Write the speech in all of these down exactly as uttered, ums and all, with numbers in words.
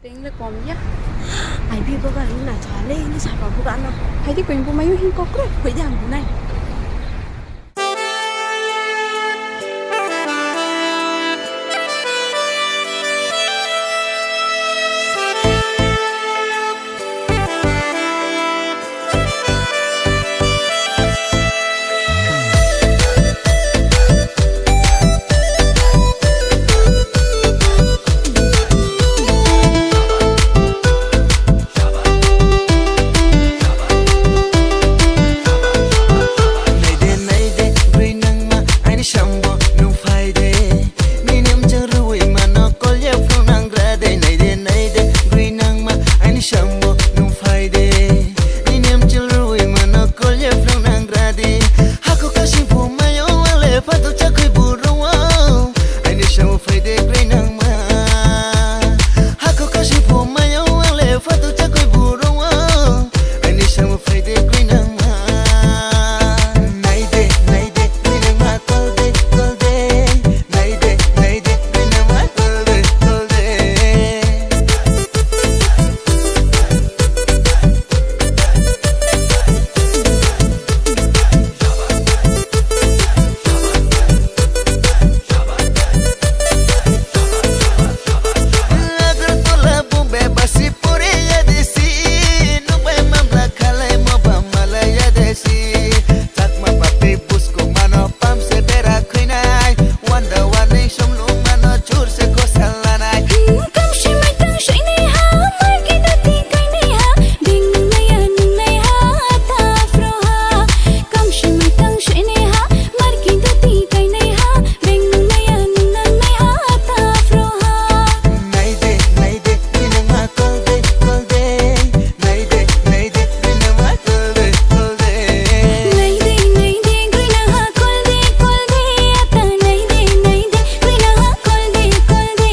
Teng le kom ya. Ai bi boga ni na thale ni sapa boga na. Hai di koin bo mayu hin kokro. Hoi di ang bunai. Naide, naide, bwrwi nangma, aini sambo nung phaide. Nini amchang rwi mano kolya phunang rade. Naide, naide, bwrwi nangma, aini sambo nung phaide. Nini amchang rwi mano kolya phunang rade. Hako kasi phumayo wale phato chakwi buro. Aini sambo phaide bwrwi nangma. Hako kasi phumayo wale phato chakwi buro. Aini sambo phaide bwrwi nangma. Naide, naide, bwrwi nangma, kolde, kolde. Naide, naide, bwrwi nangma, kolde, kolde. Agartala, Bombay, basi pore ya desi, nukbai mamla khalai mo ba malaya desi. Chakma bapri busko mano pamse bera khuinai. Wanda wani somlung mano churse kosal lanai. Kamsi maitang soinai ha, marki dati kainai ha, bing nungnai ya nungnai ha, ta afro ha. Kamsi maitang soinai ha, marki dati kainai ha, bing nungnai ya nungnai ha, ta afro ha. Naide, naide, bwrwi nangma kolde, kolde. Naide, naide, bwrwi nangma kolde, kolde. Naide, naide, bwrwi nangma kolde, kolde. Ata naide, naide, bwrwi nangma kolde, kolde.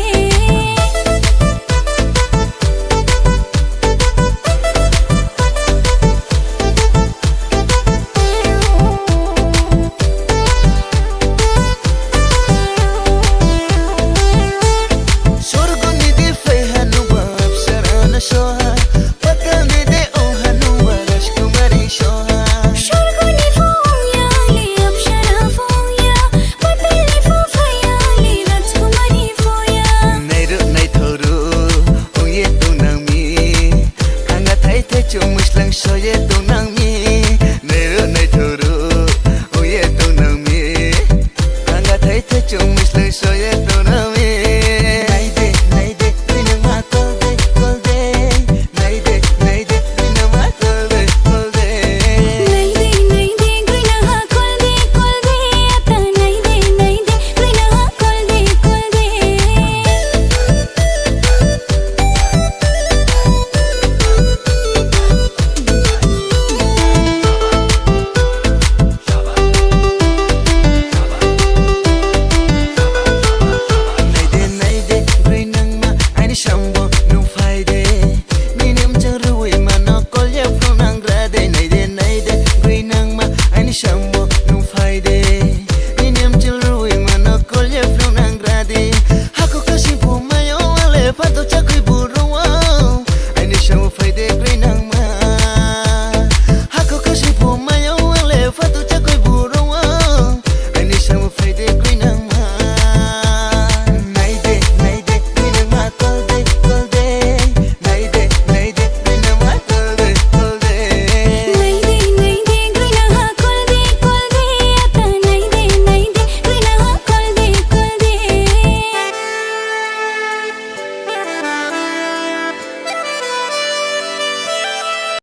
Sorgoni di phaiha nungba apsara na soha, patalni de ongha nungba rajkumari soha. Sorgoni phung ya le apsara phung ya, patalni phung phaiya le rajkumari phung ya. Nairu naithoru ongye tongnang mi, thanga thai thai chumui slang soye tongnang mi. Nairu naithoru ongye tongnang mi. Thanga thai thai chumui slang soye tongnang mi. Naide, naide, bwrwi nangma kolde, kolde. Naide, naide, bwrwi nangma kolde, kolde. Naide, naide, bwrwi nangma kolde, kolde. Ata naide, naide, bwrwi nangma kolde, kolde. Naide, naide, bwrwi nangma, aini sambo nung phaide.